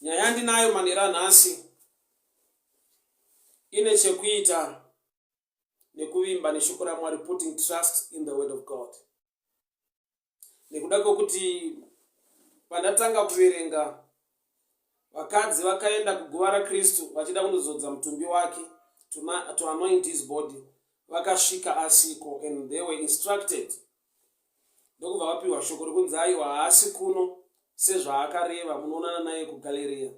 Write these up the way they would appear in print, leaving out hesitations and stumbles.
Nyaya yandinayo manheru anhasi ine chekuita nekuvimba neshoko raMwari, putting trust in the word of God. Nekuda kwekuti pandatanga kuverenga, vakadzi vakaenda kuguva raKristu vachida kundozodza mutumbi wake, to anoint his body, vakasvika asiko, and they were instructed, ndokubva vapiwa shoko rekunzi aiwa, haasi kuno, sezvaakareva, munoonana naye kuGaleriya.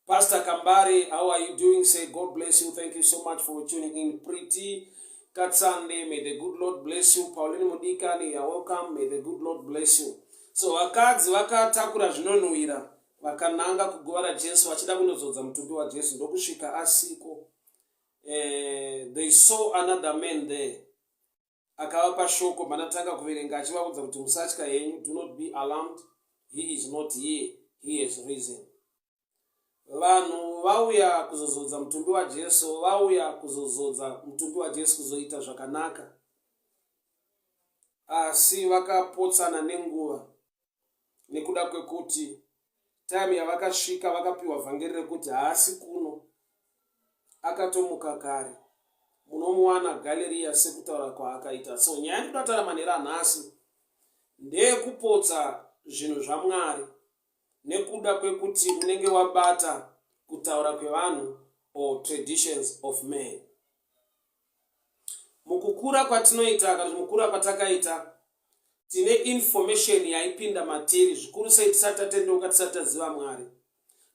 Pastor Kambari, how are you doing? Say God bless you. Thank you so much for tuning in. Pretty Katsande, may the good Lord bless you. Pauline Mudikani, you're welcome. May the good Lord bless you. So vakadzi vakatakura zvinonhuhwira, vakananga kuguva raJesu vachida kundozodza mutumbi waJesu, ndokusvika asiko. They saw another man there akavapa shoko manatanga kuverenga, achivaudza kuti musatya henyu, do not be alarmed, he is not here, he has risen. Vanhu vauya kuzozodza mutumbi waJesu, vauya kuzozodza mutumbi waJesu, kuzoita zvakanaka, asi vakapotsana nenguva nekuda kwekuti time yavakasvika vakapiwa vhangeri rekuti haasi kuno, akatomuka kare, munomuwana Galeriya sekutaura kwaakaita. So nyaya yandinoda kutaura manheru anhasi ndeyekupotsa zvinhu zvaMwari nekuda kwekuti unenge wabata kutaura kwevanhu or traditions of man. Mukukura kwatinoita, kana kuti mukura kwatakaita, tine information yaipinda matiri, zvikuru sei tisati tatendeuka, tisati taziva Mwari.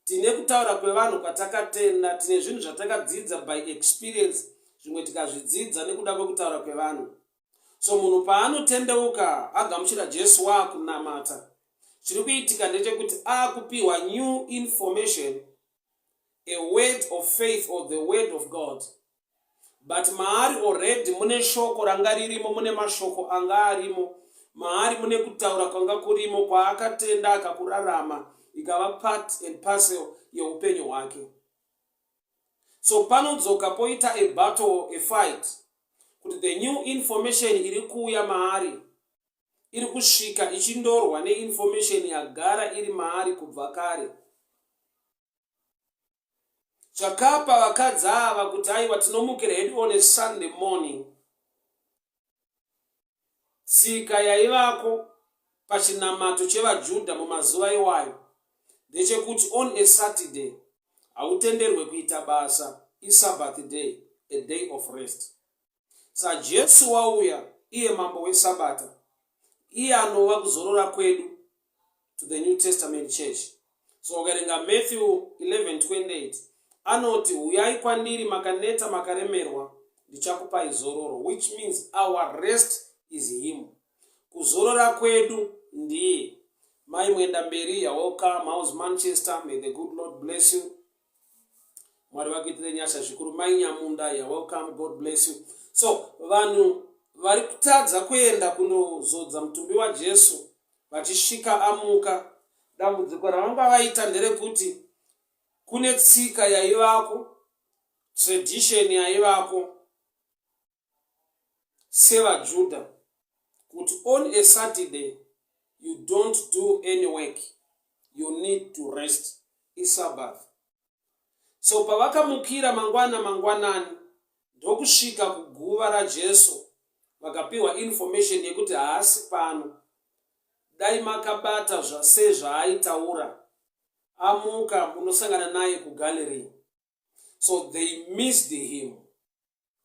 Tine kutaura kwevanhu kwatakatenda, tine zvinhu zvatakadzidza by experience, zvimwe tikazvidzidza nekuda kwekutaura kwevanhu. So munhu paanotendeuka, agamuchira Jesu, waakunamata, chiri kuitika ndechekuti akupiwa new information, a word of faith or the word of God, but maari already mune shoko ranga ririmo, mune mashoko anga arimo maari, mune kutaura kwanga kurimo kwaakatenda, akakurarama, ikava part and parcel yeupenyu hwake. So panodzoka poita a battle, a fight, kuti the new information iri kuuya maari iri kusvika ichindorwa neinformation yagara iri maari kubva kare. Chakapa vakadzi ava kuti aiwa, tinomukira hedu on a Sunday morning, tsika yaivako pachinamato chevaJudha mumazuva iwayo ndechekuti on a Saturday hautenderwe kuita basa, iSabbath day, a day of rest. SaJesu wauya, iye mambo wesabata, iye anova kuzorora kwedu to the New Testament church. So ukaverenga Matthew 11:28, anoti, "Uyai kwandiri makaneta, makaremerwa, ndichakupai zororo," which means our rest is him, kuzorora kwedu ndiye. Mai Mwenda Mberi, you're welcome. House Manchester, may the good Lord bless you. Mwari vakuitire nyasha zvikuru. Mai Nyamunda, you're welcome. God bless you. So vanhu vari kutadza kuenda kundozodza mutumbi waJesu vachisvika amuka, dambudziko ravanga vaita nderekuti kune tsika yaivako, tradition yaivako sevaJudha, kuti on a Saturday you don't do any work, you need to rest, iSabbath. So pavakamukira mangwana mangwanani ndokusvika kuguva raJesu, vakapiwa information yekuti haasi pano, dai makabata sezvaaitaura, amuka, munosangana naye kuGallery. So they missed him,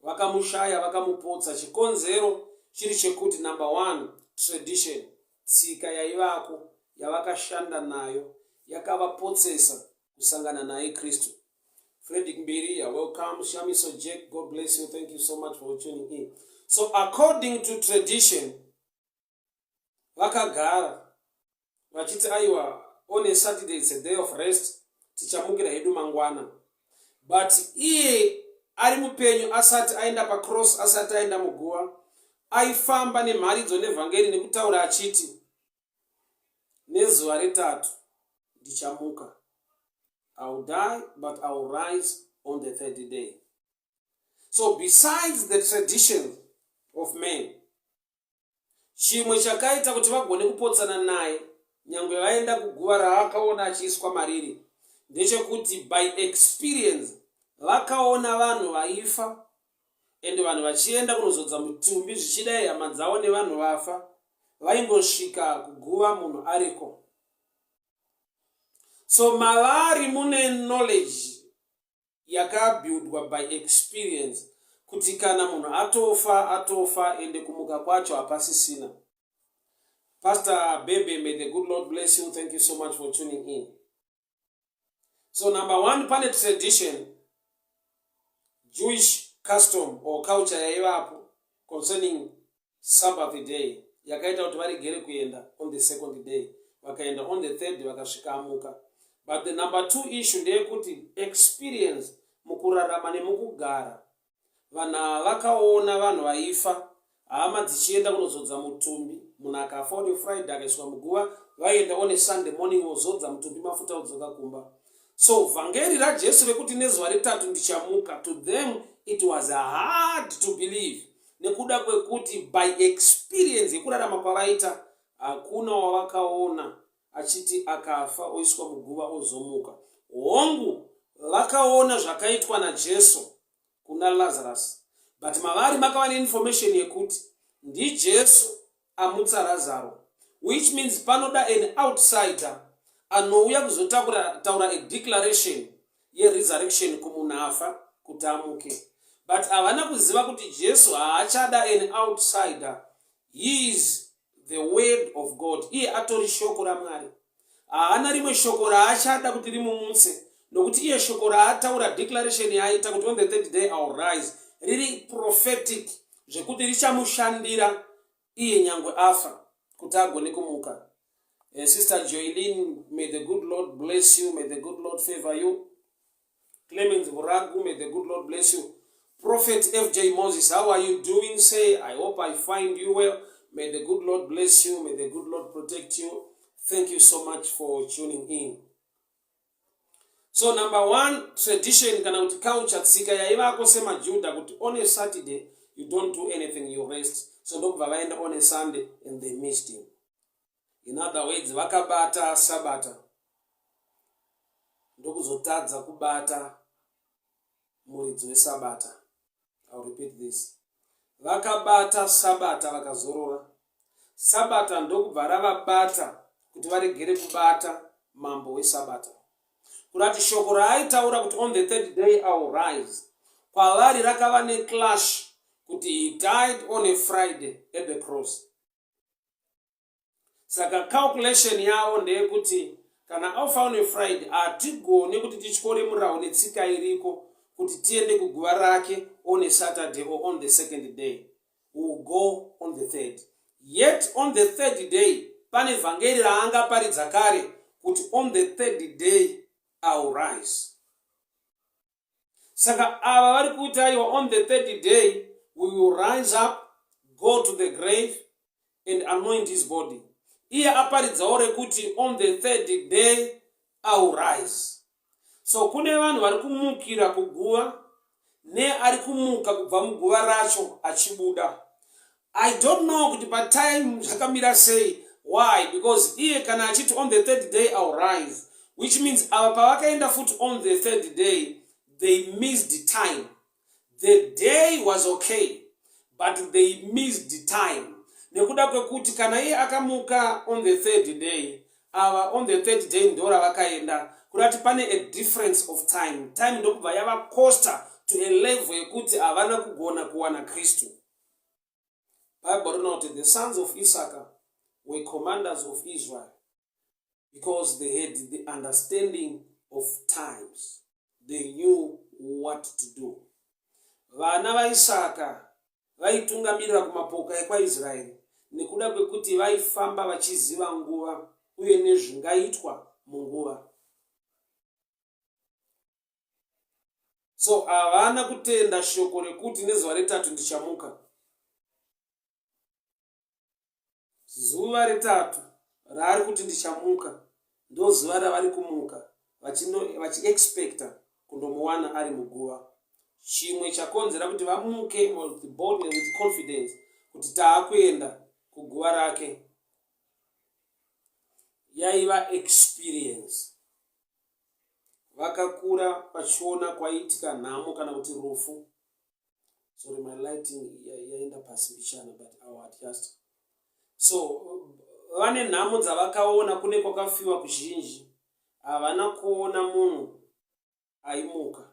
vakamushaya, vakamupotsa. Chikonzero chiri chekuti number one, tradition, tsika yaivako yavakashanda nayo yakavapotsesa kusangana naye Kristu. Fredrick Mbiri, you're welcome. Shamiso Jack, God bless you. Thank you so much for tuning in. So according to tradition, vakagara vachiti aiwa, on a Saturday it's a day of rest, tichamukira hedu mangwana. But iye ari mupenyu, asati aenda pacross, asati aenda muguva, aifamba nemharidzo nevhangeri nekutaura achiti, "Nezuva retatu ndichamuka. I will die, but I will rise on the third day." So besides the tradition of men, chimwe chakaita kuti vagone kupotsana naye nyange vaenda kuguva raakaona achiiswa mariri. ndechekuti by experience vakaona vanhu vaifa and vanhu vachienda kunozodza mutumbi, zvichidai hama dzavo nevanhu vafa, vaingosvika kuguva munhu ariko. So mavari mune knowledge yakabuildwa by experience kuti kana munhu atofa, atofa, ende kumuka kwacho hapasisina. Pastor Bebe, may the good Lord bless you. Thank you so much for tuning in. So number one, pane tradition, Jewish custom or culture yaivapo concerning Sabbath day yakaita kuti varegere kuenda on the second day, vakaenda on the third, vakasvika amuka. But the number two issue ndeyekuti experience mukurarama nemukugara, vanhu ava vakaona vanhu vaifa, hama dzichienda kunozodza mutumbi. Munhu akafa on Friday, akaiswa muguva, vaienda on Sunday morning vozodza mutumbi mafuta, odzoka kumba. So vhangeri raJesu rekuti nezuva retatu ndichamuka, to them it was hard to believe nekuda kwekuti by experience yekurarama kwavaita, hakuna wavakaona achiti akafa oiswa muguva ozomuka. Hongu, vakaona zvakaitwa naJesu kuna Lazarus, but mavari makava neinformation yekuti ndiJesu amutsa Lazaro, which means panoda an outsider anouya kuzotaura a declaration yeresurrection kumunhu afa kuti amuke. But havana kuziva kuti Jesu haachada an outsider. He is the word of God. Iye atori shoko raMwari. Haana rimwe shoko raachada kuti rimumutse, nokuti iye shoko raataura, declaration yaaita kuti on the third day I will rise, riri prophetic zvekuti richamushandira iye nyangwe afa kuti agone kumuka. Sister Joylin, may the good Lord bless you. May the good Lord favor you. Clemens Vuragu, may the good Lord bless you. Prophet FJ Moses, how are you doing? Say, I hope I find you well. May the good Lord bless you. May the good Lord protect you. Thank you so much for tuning in. So number one, tradition kana kuti culture, tsika yaivako semaJuda kuti on a Saturday you don't do anything, you rest. So ndokubva vaenda on a Sunday and they missed him. In other words, vakabata Sabata, ndokuzotadza kubata muridzi weSabata. I'll repeat this: vakabata Sabata, vakazorora, Sabata ndokubva ravabata kuti varegere kubata mambo weSabata. Kurati shoko raaitaura kuti on the third day I will rise, kwavari rakava neclash kuti he died on a Friday at the cross. Saka calculation yavo ndeyekuti kana afa on a Friday, hatigoni kuti tityore murau netsika iriko kuti tiende kuguva rake on a Saturday or on the second day. We will go on the third. Yet on the third day pane vhangeri raangaparidza kare kuti on the third day I will rise. Saka ava vari kuti aiwa, on the third day we will rise up, go to the grave and anoint his body. Iye aparidzawo rekuti on the third day I will rise. So kune vanhu vari kumukira kuguva neari kumuka kubva muguva racho achibuda. I don't know kuti patime zvakamira sei. Why? Because iye kana achiti on the third day I will rise, which means ava pavakaenda futi on the third day, they missed time. The day was okay, but they missed time nekuda kwekuti kana iye akamuka on the third day, ava on the third day ndo ravakaenda. Kurati pane a difference of time. Time ndokubva yavacosta to a level yekuti havana kugona kuwana Kristu. Bible rinoti the sons of Issachar were commanders of Israel because they had the understanding of times. They knew what to do. Vana vaIsaka vaitungamirira kumapoka ekwaIsraeri nekuda kwekuti vaifamba vachiziva nguva uye nezvingaitwa munguva. So havana kutenda shoko rekuti nezuva retatu ndichamuka. Zuva retatu raari kuti ndichamuka ndo zuva ravari kumuka vachiexpecta kundomuwana ari muguva. Chimwe chakonzera kuti vamuke with boldness, with confidence kuti taakuenda kuguva rake yaiva experience. Vakakura vachiona kwaiitika nhamo kana kuti rufu. Sorry, my lighting yaenda pasi mbichana, but I will adjust. So vane nhamo dzavakaona kune kwakafiwa kuzhinji, havana kuona munhu aimuka.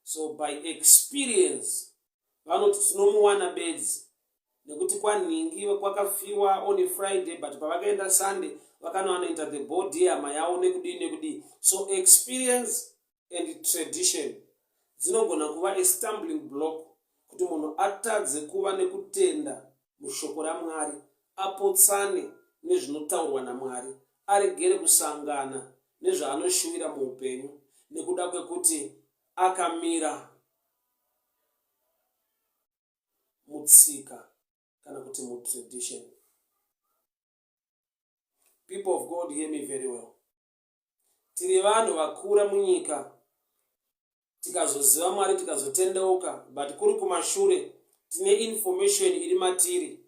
So by experience vanoti tinomuwana bedzi nekuti kwanhingi kwakafiwa on Friday, but pavakaenda Sunday vakanoanoita the body yehama yavo nekudii nekudii. So experience and tradition dzinogona kuva a stumbling block kuti munhu atadze kuva nekutenda mushoko raMwari, apotsane nezvinotaurwa naMwari, aregere kusangana nezvaanoshuvira muupenyu nekuda kwekuti akamira mutsika kana kuti mutradition. People of God, hear me very well. Tiri vanhu vakura munyika tikazoziva Mwari tikazotendeuka, but kuri kumashure tine information iri matiri,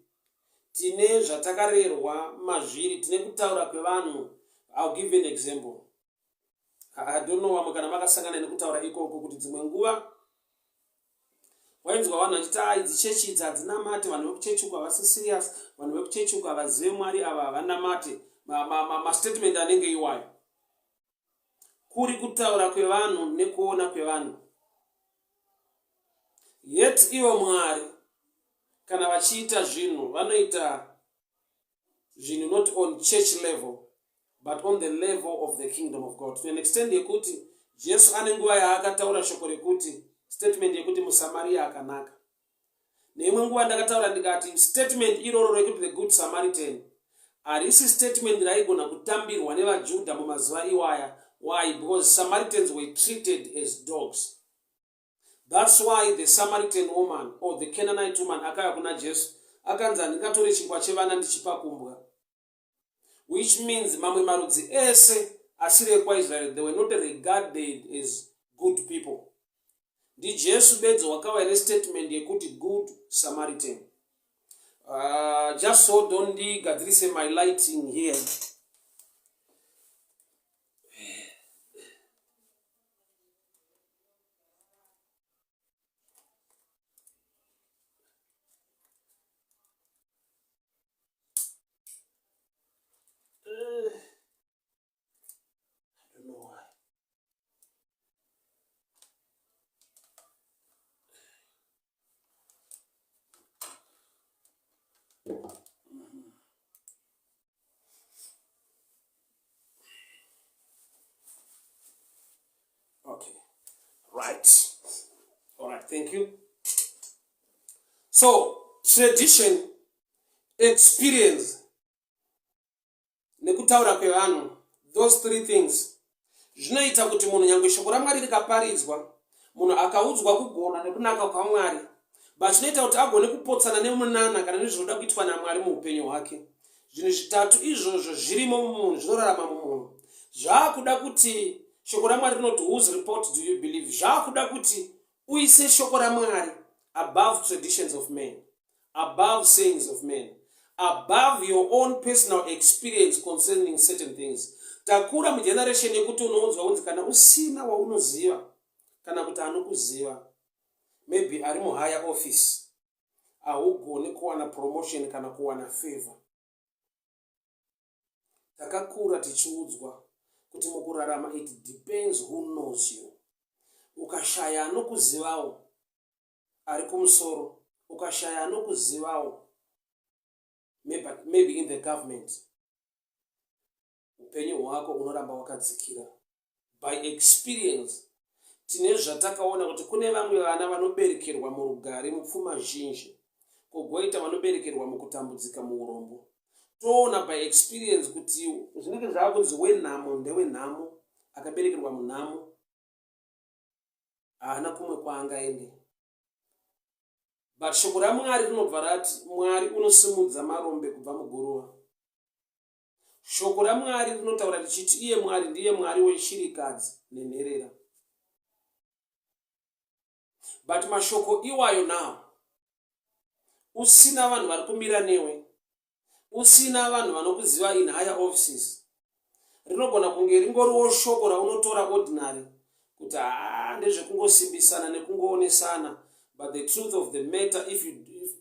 tine zvatakarerwa mazviri, tine kutaura kwevanhu. I'll give you an example. I don't know vamwe kana makasangana nekutaura ikoko kuti dzimwe nguva wainzwa vanhu vachiti ah, idzi chechi idzi hadzinamate, vanhu vekuchechi uku havasi serious, vanhu vekuchechi uku havazive Mwari, ava havanamate. Mastatement anenge iwayo kuri kutaura kwevanhu nekuona kwevanhu, yet ivo Mwari kana vachiita zvinhu vanoita zvinhu not on church level but on the level of the kingdom of God, to an extent yekuti Jesu ane nguva yaakataura shoko rekuti statement yekuti muSamaria akanaka. Neimwe nguva ndakataura ndikati statement iroro rekuti the good Samaritan harisi statement raigona kutambirwa nevaJudha mumazuva iwaya. Why? Because Samaritans were treated as dogs. That's why the Samaritan woman or the Canaanite woman akauya kuna Jesu akanzi handingatore chingwa chevana ndichipa kumbwa, which means mamwe marudzi ese asiri ekwaIsrael, they were not regarded as good people. NdiJesu bedzi wakauya nestatement yekuti good Samaritan. Just hold on, ndigadzirise my lighting here. I don't know why. Okay, right. All right, thank you. So, tradition, experience, nekutaura kwevanhu, those three things zvinoita kuti munhu nyange shoko raMwari rikaparidzwa, munhu akaudzwa kugona nekunaka kwaMwari, but zvinoita kuti agone kupotsana nemunana kana nezvinoda kuitwa naMwari muupenyu hwake. Zvinhu zvitatu izvozvo zvirimo mumunhu, zvinorarama mumunhu. Zvaakuda kuti shoko raMwari rinoti, whose report do you believe? Zvaakuda kuti uise shoko raMwari above traditions of men, above sayings of men, above your own personal experience concerning certain things. Takura mugeneration yekuti unoudzwa kunzi kana usina waunoziva kana kuti anokuziva, maybe ari muhigher office, haugoni kuwana promotion kana kuwana favor. Takakura tichiudzwa kuti mukurarama it depends who knows you. Ukashaya anokuzivawo ari kumusoro, ukashaya anokuzivawo maybe in the government, upenyu hwako unoramba wakadzikira. By experience tine zvatakaona kuti kune vamwe vana vanoberekerwa murugare, mupfuma zhinji, kogoita vanoberekerwa mukutambudzika, muurombo. Toona by experience kuti zvinenge zvava kunzi wenhamo ndewenhamo, akaberekerwa munhamo haana kumwe kwaangaende. But shoko raMwari rinobva rati Mwari unosimudza marombe kubva muguruva. Shoko raMwari rinotaura richiti iye Mwari ndiye Mwari weshirikadzi nenherera. But mashoko iwayo now, usina vanhu vari kumira newe, usina vanhu vanokuziva in higher offices, Rinogona kunge ringoriwo shoko raunotora ordinary kuti haa ndezvekungosimbisana nekungoonesana, but the truth of the matter, if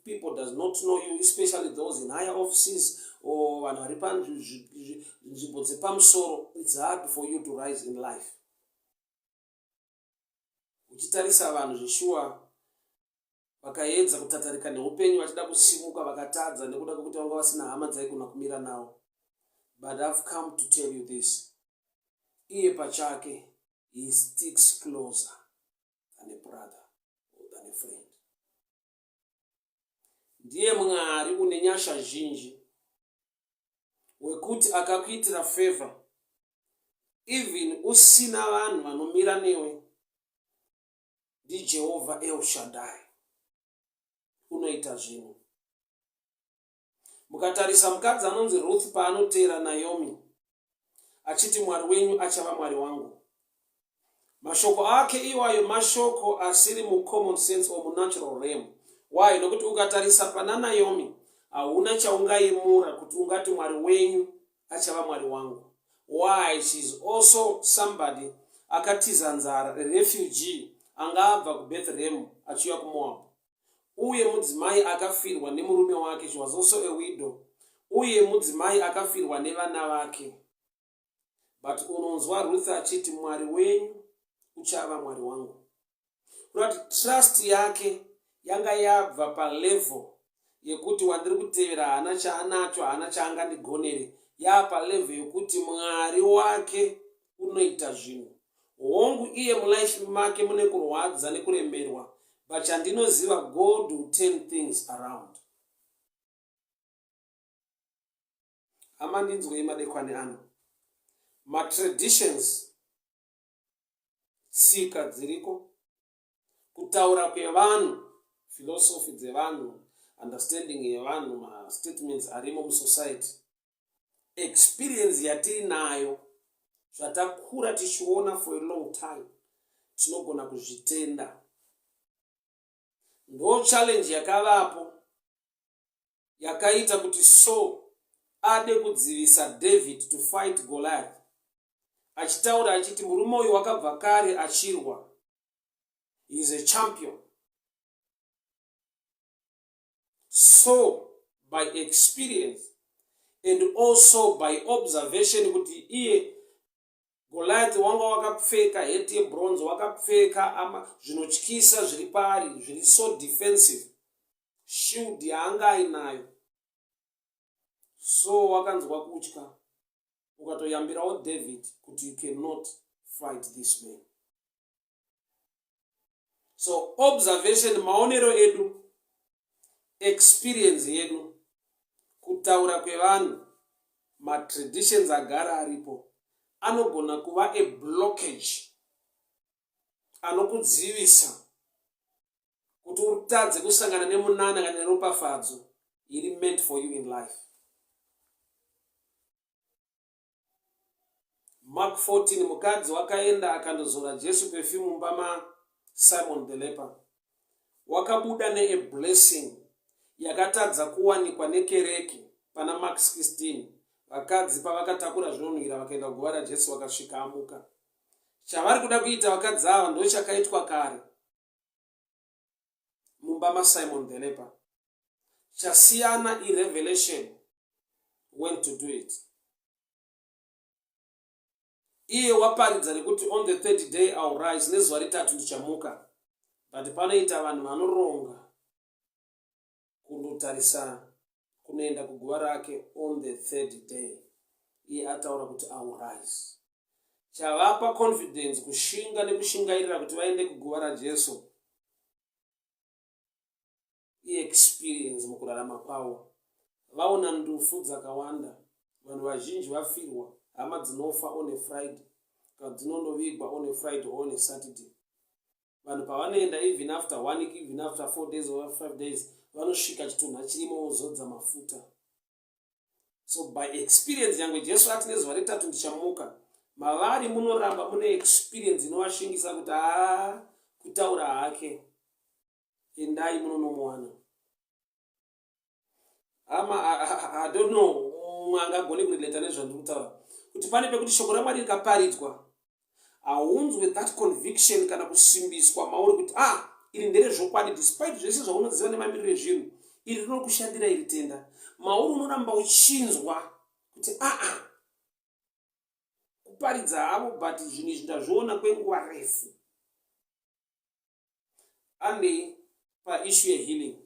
people does not know you, especially those in higher offices or vanhu vari panzvimbo dzepamusoro, it's hard for you to rise in life. Uchitarisa vanhu zveshuwa vakaedza kutatarika neupenyu vachida kusimuka, vakatadza nekuda kwekuti vanga vasina hama dzaigona kumira navo. But I've come to tell you this: iye pachake, he sticks closer than a brother or than a friend. Ndiye Mwari une nyasha zhinji, wekuti akakuitira favor even usina vanhu vanomira newe. NdiJehovha El Shaddai, unoita zvinhu. Mukatarisa mukadzi anonzi Ruth, paanoteera Naomi achiti, "Mwari wenyu achava Mwari wangu," mashoko ake iwayo mashoko asiri mucommon sense or munatural realm. Why? Nokuti ukatarisa pana Naomi, hauna chaungaimura kuti ungati Mwari wenyu achava Mwari wangu. Why? She is also somebody akatiza nzara, refugee anga abva kuBethlehem achiuya kuMoab, uye mudzimai akafirwa nemurume wake. She was also a widow, uye mudzimai akafirwa nevana vake. But unonzwa Ruth achiti, "Mwari wenyu uchava Mwari wangu." Kurati trust yake yanga yabva palevel yekuti wandiri kutevera haana chaanacho, haana chaangandigonere, yaapalevel yekuti Mwari wake unoita zvinhu. Hongu, iye mulife make mune kurwadza nekuremerwa, but chandinoziva, God will turn things around. Hama, ndinzwei madekwani ano. Matraditions, tsika dziriko, kutaura kwevanhu, philosophy dzevanhu, understanding yevanhu, mastatements arimo musociety, experience yatiinayo, zvatakura tichiona for a long time, tinogona kuzvitenda. Ndo challenge yakavapo yakaita kuti Saul ade kudzivisa David to fight Goliath, achitaura achiti, "Murume uyu wakabva kare achirwa, he is a champion." So by experience and also by observation kuti iye Goliath wanga wakapfeka heti yebronze, wakapfeka ama zvinotyisa zviri paari, zviri so defensive, shield yaanga ainayo, so wakanzwa kutya, ukatoyambirawo David kuti, "You cannot fight this man." So observation, maonero edu, experience yedu, kutaura kwevanhu, matraditions agara aripo anogona kuva a blockage anokudzivisa kuti utadze kusangana nemunana kana neropafadzo iri meant for you in life. Mark 14, mukadzi wakaenda akandozora Jesu perfume mumba maSimon the leper, wakabuda nea blessing yakatadza kuwanikwa nekereke. Pana Mark 16, vakadzi pavakatakura zvinonhuhwira vakaenda kuguva raJesu, vakasvika amuka. Chavari kuda kuita vakadzi ava ndo chakaitwa kare mumba maSimon the leper. Chasiyana irevelation when to do it. Iye waparidza nekuti, "On the third day I will rise," nezuva retatu ndichamuka. But panoita vanhu vanoronga kundotarisa, kunoenda kuguva rake on the third day, iye ataura kuti, "I will rise." Chavapa confidence, kushinga nekushingairira kuti vaende kuguva raJesu, iexperience mukurarama kwavo. Vaona ndufu dzakawanda, vanhu vazhinji vafirwa, hama dzinofa on a Friday kana dzinondovigwa on a Friday or on a Saturday. Vanhu pavanoenda, even after one week, even after 4 days or 5 days, vanosvika chitunha chirimo, vozodza mafuta. So by experience, nyangwe Jesu ati, "Nezuva retatu ndichamuka," mavari munoramba mune experience inovashingisa kuti, haa, kutaura hake, endai munonomuwana. Hama, I don't know mumwe angagone kurelata nezvandiri kutaura. Kuti pane pekuti shoko raMwari rikaparidzwa, haunzwe that conviction kana kusimbiswa mauri kuti ah, iri nderezvokwadi, despite zvese zvaunoziva nemamiriro ezvinhu, iri rinokushandira iri tenda. Mauri unoramba uchinzwa kuti aa ah, kuparidza havo, but zvinhu izvi ndazviona kwenguva refu. Andei paissue yehealing.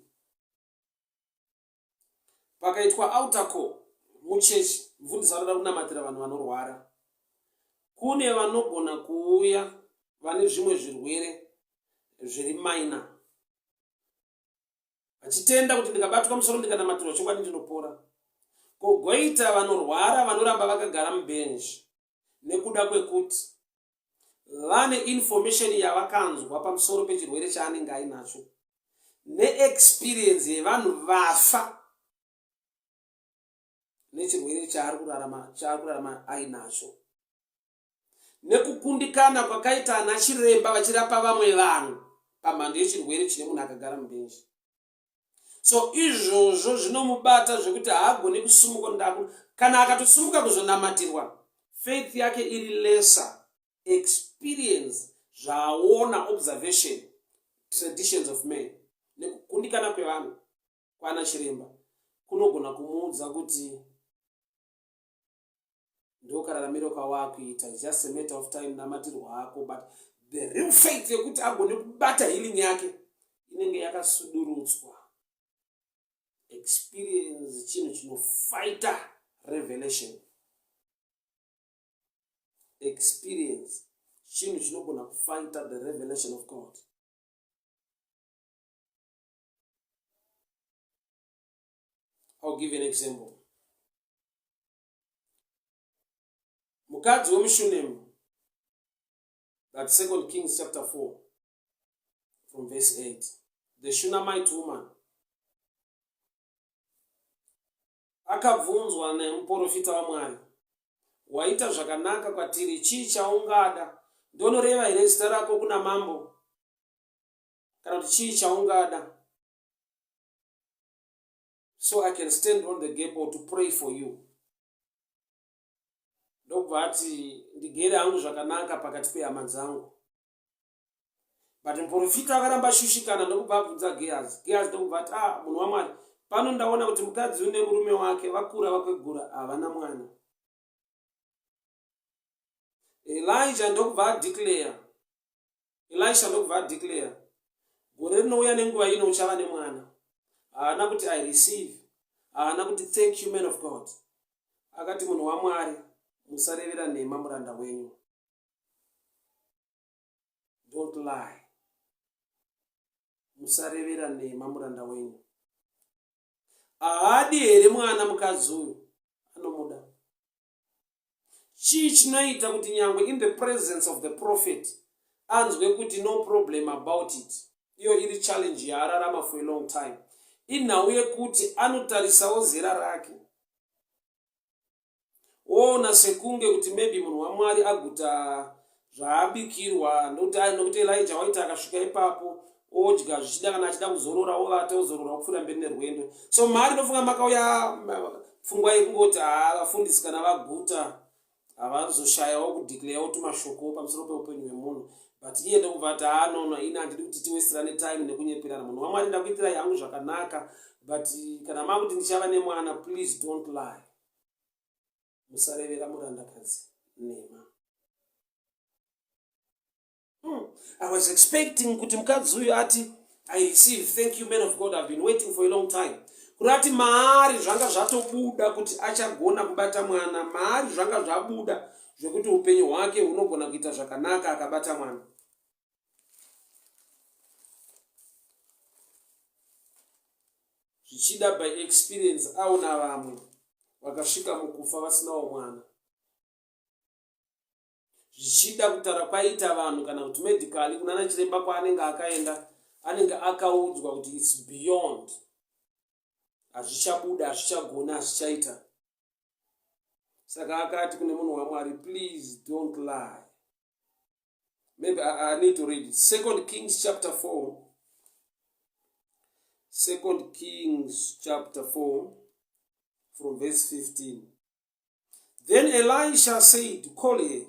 Pakaitwa altar call muchechi, mufundisi vanoda kunamatira vanhu vanorwara. Kune vanogona kuuya vane zvimwe zvirwere zviri minor, vachitenda kuti ndikabatwa musoro ndikanamatirwa chokwadi ndinopora. Kogoita vanorwara vanoramba vakagara mubhenji nekuda kwekuti vane information yavakanzwa pamusoro pechirwere chaanenge ainacho neexperience yevanhu vafa nechirwere chaari kurarama chaari kurarama ainacho, nekukundikana kwakaita ana chiremba vachirapa vamwe vanhu pamhando yechirwere chine munhu akagara mubhenji. So izvozvo zvinomubata zvekuti haagoni kusumuka. Ndaku kana akatosumuka kuzonamatirwa, faith yake iri lesser. Experience, zvaaona, observation, traditions of man nekukundikana kwevanhu kwana chiremba kunogona kumuudza kuti ndokararamiro kawakuita, just a matter of time, namatirwa ako. But the real faith yekuti agone kubata healing yake inenge yakasudurutswa. Experience chinhu chinofighta revelation. Experience chinhu chinogona kufighta the revelation of God. I'll give you an example. Mukadzi wemuShunemu, that Second Kings chapter 4 from verse 8, the Shunammite woman akabvunzwa nemuprofita waMwari, "Waita zvakanaka kwatiri, chii chaungada? Ndonoreva here zita rako kuna mambo, kana kuti chii chaungada so I can stand on the gap or to pray for you?" Ndokubva ati, "Ndigere hangu zvakanaka pakati pehama dzangu." But muprofita akaramba ashushikana, ndokubva abvunza Gehazi. Gehazi ndokubva ati, "Ah, munhu waMwari, pano ndaona kuti mukadzi une murume wake vakura, vakwegura, havana mwana." Elijah ndokubva adeclare, Elisha ndokubva adeclare, "Gore rinouya nenguva ino uchava nemwana." Haana kuti, "I receive." Haana kuti, "Thank you, man of God." Akati, "Munhu waMwari, musarevera nhema muranda wenyu." Don't lie. Musarevera nhema muranda wenyu. Haadi here mwana mukadzi uyu? Anomuda. Chii chinoita kuti nyangwe in the presence of the prophet anzwe kuti no problem about it, iyo iri challenge yaararama for a long time? Inhau yekuti anotarisawo zera rake, oona sekunge kuti maybe munhu waMwari aguta zvaabikirwa, nokuti Elija waiti akasvika ipapo odya, zvichida kana achida kuzorora ovata, ozorora, opfuura mberi nerwendo. So mari inofunga makauya pfungwa yekungoti haa, vafundisi kana vaguta havazoshayawo kudeclarewo tumashoko pamusoro peupenyu hwemunhu. But iye ndokubva ati, "Haa, no, ini handidi kuti tiwestirane time nekunyeperana. Munhu waMwari, ndakuitirai hangu zvakanaka, but kana makuti ndichava nemwana, please don't lie. Musarevera murandakadzi nhema." I was expecting kuti mukadzi uyu ati, "I receive, thank you, man of God, I've been waiting for a long time." Kurati maari zvanga zvatobuda kuti achagona kubata mwana, maari zvanga zvabuda zvekuti upenyu hwake hunogona kuita zvakanaka akabata mwana. Zvichida by experience aona vamwe vakasvika mukufa vasinawo mwana. Zvichida kutaura kwaita vanhu kana kuti medically kunana chiremba kwaanenge akaenda, anenge akaudzwa kuti it's beyond, hazvichabuda, hazvichagona, hazvichaita. Saka akati kune munhu waMwari, "Please don't lie." Maybe I need to read Second Kings chapter 4. Second Kings chapter 4 from verse 15. Then Elisha said, Call her.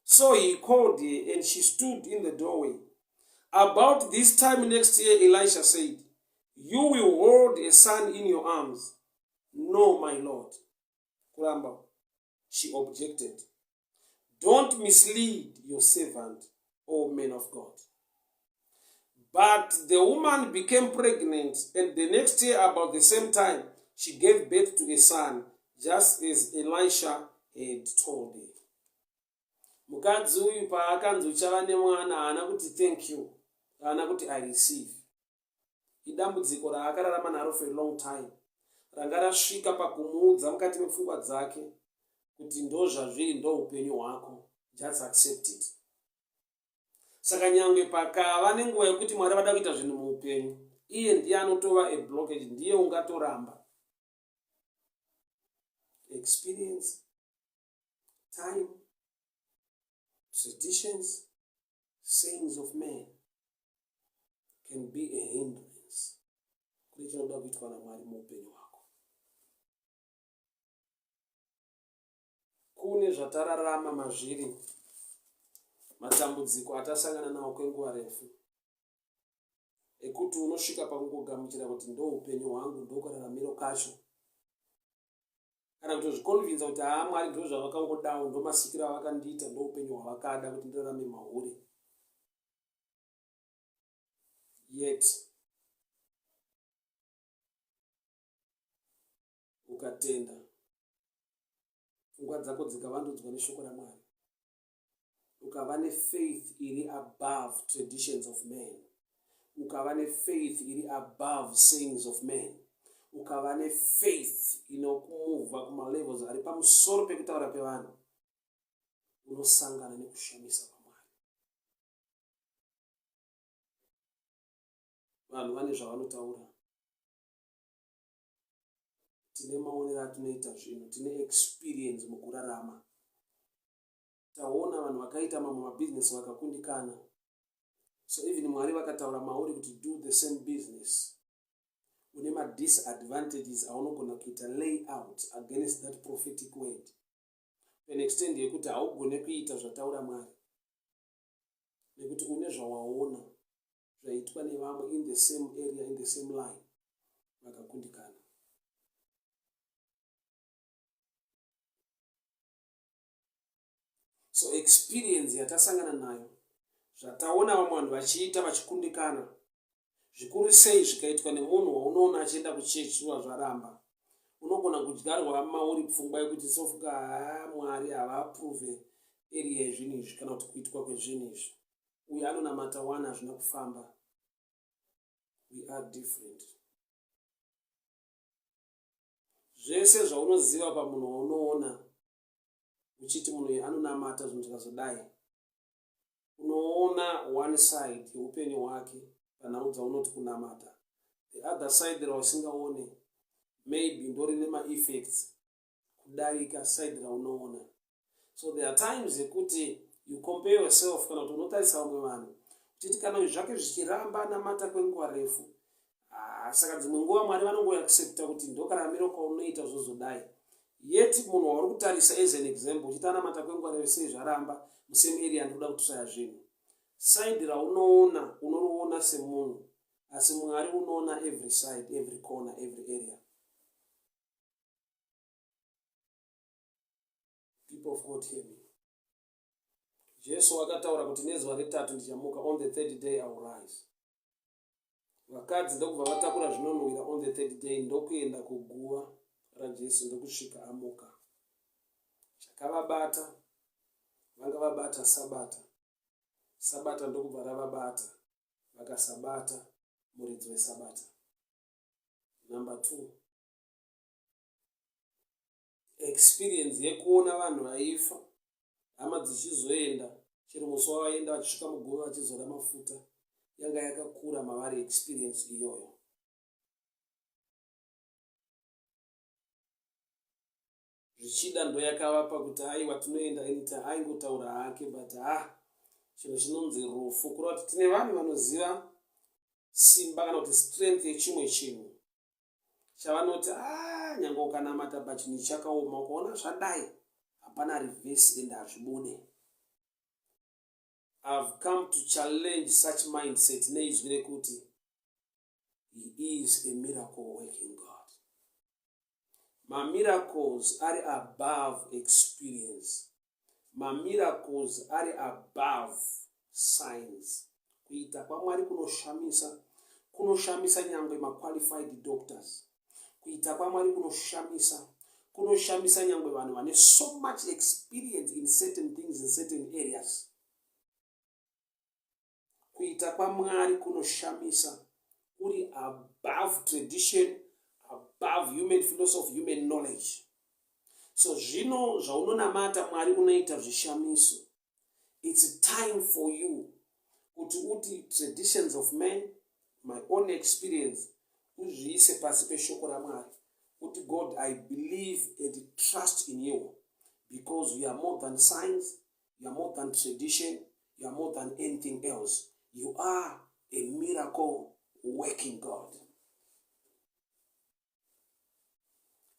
So he called her, and she stood in the doorway. About this time next year, Elisha said, You will hold a son in your arms. No, my lord. Kuramba. She objected. Don't mislead your servant, O man of God. But the woman became pregnant, and the next year, about the same time, she gave birth to a son, just as Elisha had told her. Mukadzi uyu paakanzi uchava nemwana haana kuti thank you, haana kuti I receive. Idambudziko raakararama naro for a long time ranga rasvika pakumuudza mukati mepfungwa dzake kuti ndozvazviri, ndoupenyu hwako, just accept it. Saka nyangwe pakava nenguva yekuti Mwari vada kuita zvinhu muupenyu, iye ndiye anotova a blockage, ndiye ungatoramba. Experience, time, traditions, sayings of men can be a hindrance kune chinoda kuitwa naMwari muupenyu hwako. Kune zvatararama mazviri, matambudziko atasangana nawo kwenguva refu, ekuti unosvika pakungogamuchira kuti ndo upenyu hwangu, ndokararamiro kacho, kana kutozviconvinza kuti haa, Mwari ndo zvavakangodawo, ndo masikiro avakandiita, ndo upenyu hwavakada kuti ndirarame mahure. Yet ukatenda, pfungwa dzako dzikavandudzwa neshoko raMwari, ukava nefaith iri above traditions of men, ukava nefaith iri above sayings of men, ukava nefaith inokumuvha kumalevels ari pamusoro pekutaura kwevanhu, unosangana nekushamisa kwaMwari. Vanhu vane zvavanotaura, tine maonero atinoita zvinhu, tine experience mukurarama. Taona vanhu vakaita mamwe mabhizinesi vakakundikana. So even Mwari vakataura mauri kuti do the same business, une madisadvantages aunogona kuita lay out against that prophetic word to an extent yekuti haugone kuita zvataura Mwari, nekuti une zvawaona zvaitwa nevamwe in the same area, in the same line, vakakundikana. So experience yatasangana nayo, zvataona vamwe vanhu vachiita vachikundikana, zvikuru sei zvikaitwa nemunhu waunoona achienda kuchechi zuva zvaramba, unogona kudyarwa mauri pfungwa yekuti sofuka haa, Mwari havaapprove area yezvinhu izvi kana kuti kuitwa kwezvinhu izvi. Uyu anonamata one, hazvina kufamba. We are different. Zvese zvaunoziva pamunhu waunoona uchiti munhu uyu anonamata, zvinhu zvikazodai, unoona one side yeupenyu hwake panhau dzaunoti kunamata. The other side rausingaone maybe ndorine maeffects kudarika side raunoona. So there are times yekuti you compare yourself, kana kuti unotarisa vamwe vanhu uchiti kana uyu zvake zvichiramba, anamata kwenguva refu. Ah, saka dzimwe nguva Mwari vanongoaccepta kuti ndokararamiro kwaunoita, zvozodai. Yet munhu wauri kutarisa as an example uchiti anamata kwenguva refu, sei zvaramba musame area ndikuda kutraya zvinhu? Side raunoona unoriona semunhu, asi Mwari unoona every side, every corner, every area. People of God, hear me. Jesu akataura kuti nezuva retatu ndichamuka. On the third day I will rise. Vakadzi ndokubva vatakura zvinonhuhwira on the third day, ndokuenda kuguva raJesu, ndokusvika amuka. Chakavabata, vanga vabata Sabata. Sabata ndokubva ravabata, vakasabata muridzi weSabata. Number two, experience yekuona vanhu vaifa, hama dzichizoenda chero musi wavaenda, vachisvika muguva vachizora mafuta, yanga yakakura mavari experience iyoyo. Zvichida ndo yakavapa kuti aiwa, tinoenda anytime. Aingotaura hake, but ha, chinhu chinonzi rufu, kureva kuti tine vanhu vanoziva simba kana kuti strength yechimwe chinhu chavanoti a, nyange ukanamata, but chinhu chakaoma, ukaona zvadai. Hapana reverse and hazvibude. I've come to challenge such mindset neizwi rekuti he is a miracle working God. Mamiracles ari above experience. Mamiracles ari above science. Kuita kwaMwari kunoshamisa, kunoshamisa nyangwe maqualified doctors. Kuita kwaMwari kunoshamisa, kunoshamisa nyangwe vanhu vane so much experience in certain things in certain areas. Kuita kwaMwari kunoshamisa, kuri above tradition, above human philosophy, human knowledge. So zvino zvaunonamata Mwari unoita zvishamiso. It's time for you kuti uti traditions of man, my own experience, uzviise pasi peshoko raMwari. Uti God, I believe and trust in you because you are more than science, you are more than tradition, you are more than anything else. You are a miracle working God.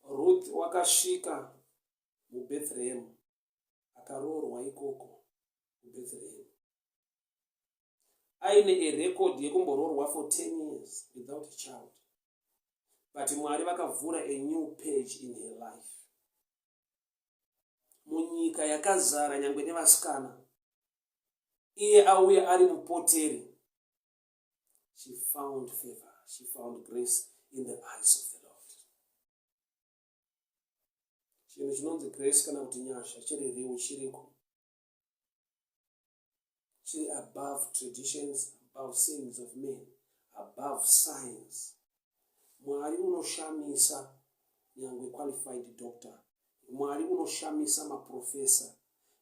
Ruth wakasvika muBethlehem akaroorwa ikoko kuBethlehem aine a record yekumboroorwa for 10 years without a child, but Mwari vakavhura a new page in her life. Munyika yakazara nyangwe nevasikana, iye auya ari mupoteri. She found favor, she found grace in the eyes of the Lord. Chinhu chinonzi grace kana kuti nyasha chiri real, chiriko, chiri above traditions, above sayings of men, above science. Mwari unoshamisa nyangwe qualified doctor. Mwari unoshamisa maprofesa.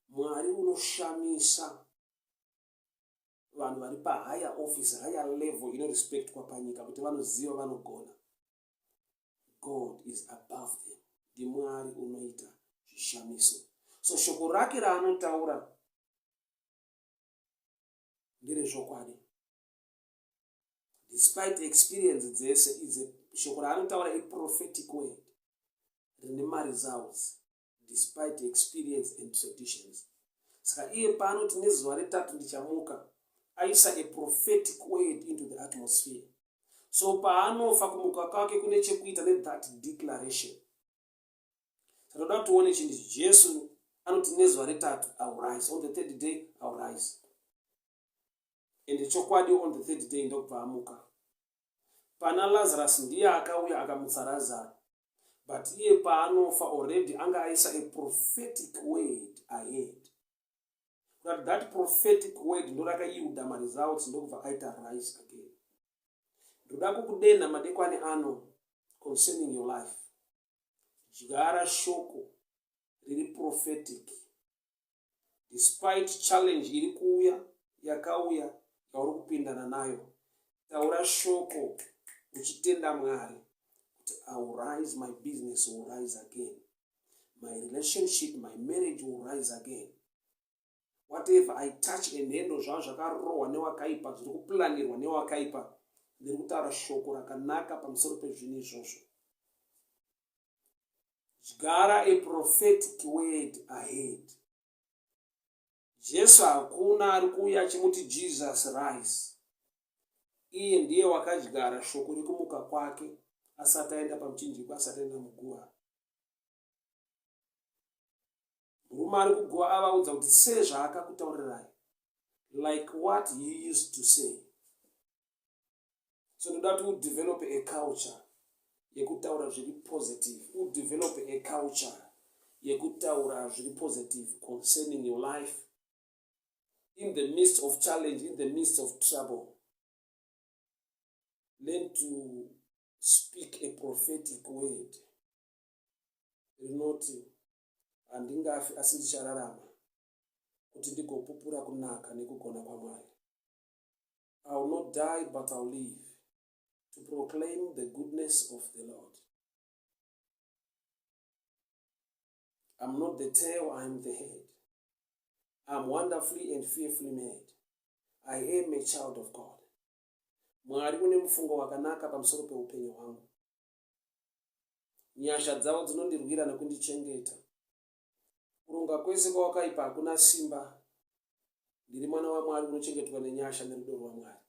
Mwari unoshamisa vanhu vari pahigher office, higher level inorespectwa panyika kuti vanoziva, vanogona. God is above them. NdiMwari unoita zvishamiso. So shoko rake raanotaura nderezvokwadi. Despite experience dzese idzi, shoko raanotaura iprophetic word rine maresults despite experience and traditions. Saka iye paanoti nezuva retatu ndichamuka, aisa a prophetic word into the atmosphere. So paanofa, kumuka kwake kune chekuita nethat declaration. Saka toda kuti tione chinhu. Jesu anoti nezuva retatu I will rise, on the third day I will rise. Ende chokwadi on the third day ndokubva amuka. Pana Lazarus ndiye akauya akamutsa Lazaro, but iye paanofa already anga aisa a prophetic word ahead, kuti that prophetic word ndo rakayielda maresults, ndokubva aita rise again. Ndoda kukudenha madekwani ano concerning your life. Dyara shoko riri prophetic despite challenge iri kuuya, yakauya, yauri kupindana nayo. Taura shoko uchitenda Mwari kuti I will rise, my business will rise again, my relationship, my marriage will rise again. Whatever I touch and handle, zvavo zvakarohwa newakaipa, zviri kuplanirwa newakaipa, ndiri kutaura shoko rakanaka pamusoro pezvinhu izvozvo. Dyara a prophetic word ahead. Jesu hakuna ari kuuya achimuti Jesus rise. Iye ndiye wakadyara shoko rekumuka kwake asati aenda pamuchinjikwa, asati aenda muguva. Murume ari kuguva avaudza kuti sezvaakakutaurirai, like what he used to say. So ndoda kuti udevelop a culture yekutaura zviri positive, udevelop a culture yekutaura zviri positive concerning your life in the midst of challenge, in the midst of trouble. Learn to speak a prophetic word rinoti handingafi asi ndichararama kuti ndigopupura kunaka nekugona kwaMwari. I will not die, but I will live to proclaim the goodness of the Lord. I'm not the tail, I'm the head. I'm wonderfully and fearfully made. I am a child of God. Mwari une mufungo wakanaka pamusoro peupenyu hwangu. Nyasha dzavo dzinondirwira nekundichengeta. Kuronga kwese kwawakaipa hakuna simba. Ndiri mwana waMwari unochengetwa nenyasha nerudo rwaMwari.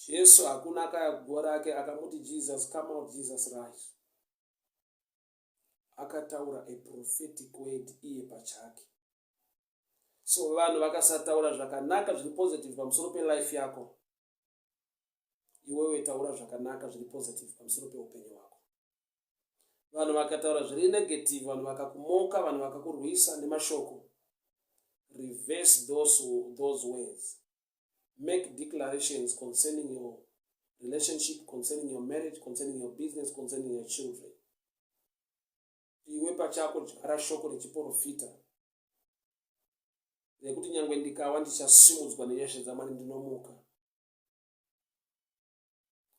Jesu hakuna akaya kuguva rake akamuti Jesus come out, Jesus rise. Akataura a prophetic word iye pachake. So vanhu vakasataura zvakanaka zviri positive pamusoro pelife yako, iwewe taura zvakanaka zviri positive pamusoro peupenyu hwako. Vanhu vakataura zviri negative, vanhu vakakumoka, vanhu vakakurwisa nemashoko, reverse those words. Make declarations concerning your relationship, concerning your marriage, concerning your business, concerning your children. Iwe pachako dyara shoko rechiprofita rekuti nyangwe ndikawa ndichasimudzwa nenyasha dzaMwari, ndinomuka.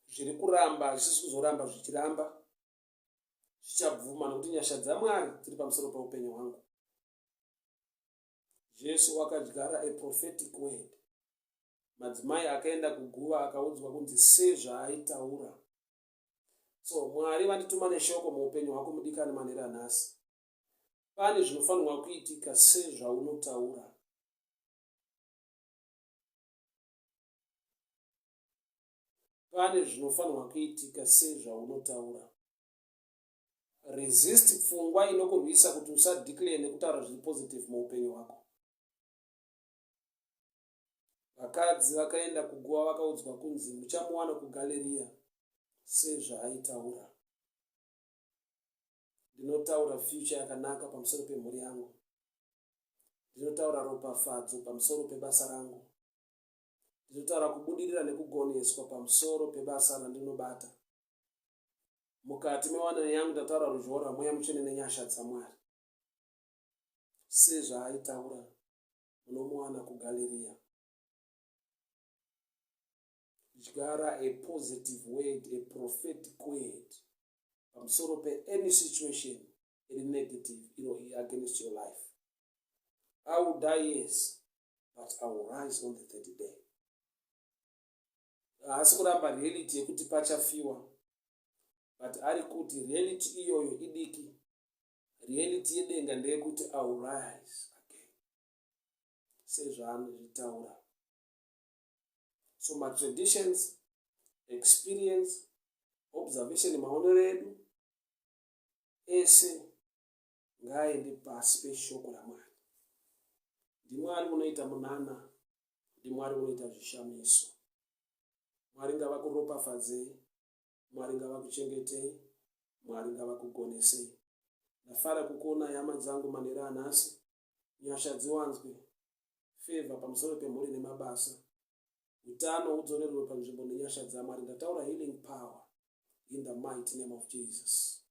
Zviri kuramba hazvisi kuzoramba zvichiramba, zvichabvuma nekuti nyasha dzaMwari dziri pamusoro peupenyu hwangu. Jesu wakadyara a prophetic word. Madzimai akaenda kuguva akaudzwa kunzi sezvaaitaura. So Mwari vandituma neshoko muupenyu hwako mudikani manheru anhasi. Pane zvinofanirwa kuitika sezvaunotaura. Pane zvinofanirwa kuitika sezvaunotaura. Resist pfungwa inokurwisa kuti usadeclare nekutaura zviri positive muupenyu hwako. Vakadzi vakaenda kuguva vakaudzwa kunzi muchamuwana kuGaleriya sezvaaitaura. Ndinotaura future yakanaka pamusoro pemhuri yangu. Ndinotaura ropafadzo pamusoro pebasa rangu. Ndinotaura kubudirira nekugoneswa pamusoro pebasa randinobata. Mukati mewanano yangu ndataura ruzhowa rwaMweya Mutsvene nenyasha dzaMwari. Sezvaaitaura, munomuwana kuGaleriya. Dyara a positive word, a prophetic word pamusoro pe any situation iri negative ino against your life. I will die, yes, but I will rise on the third day. Haasi kuramba reality yekuti pachafiwa, but ari kuti reality iyoyo idiki. Reality yedenga ndeyekuti I will rise again sezvaanozvitaura. So matraditions, experience, observation, maonero edu ese ngaaende pasi peshoko raMwari. NdiMwari unoita munana, ndiMwari unoita zvishamiso. Mwari ngavakuropafadzei, Mwari ngavakuchengetei, Mwari ngavakugonesei. Ndafara kukuonai hama dzangu manheru anhasi. Nyasha dziwanzwe, favor pamusoro pemhuri nemabasa. Utano hudzorerwe panzvimbo nenyasha dzaMwari. Ndataura healing power in the mighty name of Jesus.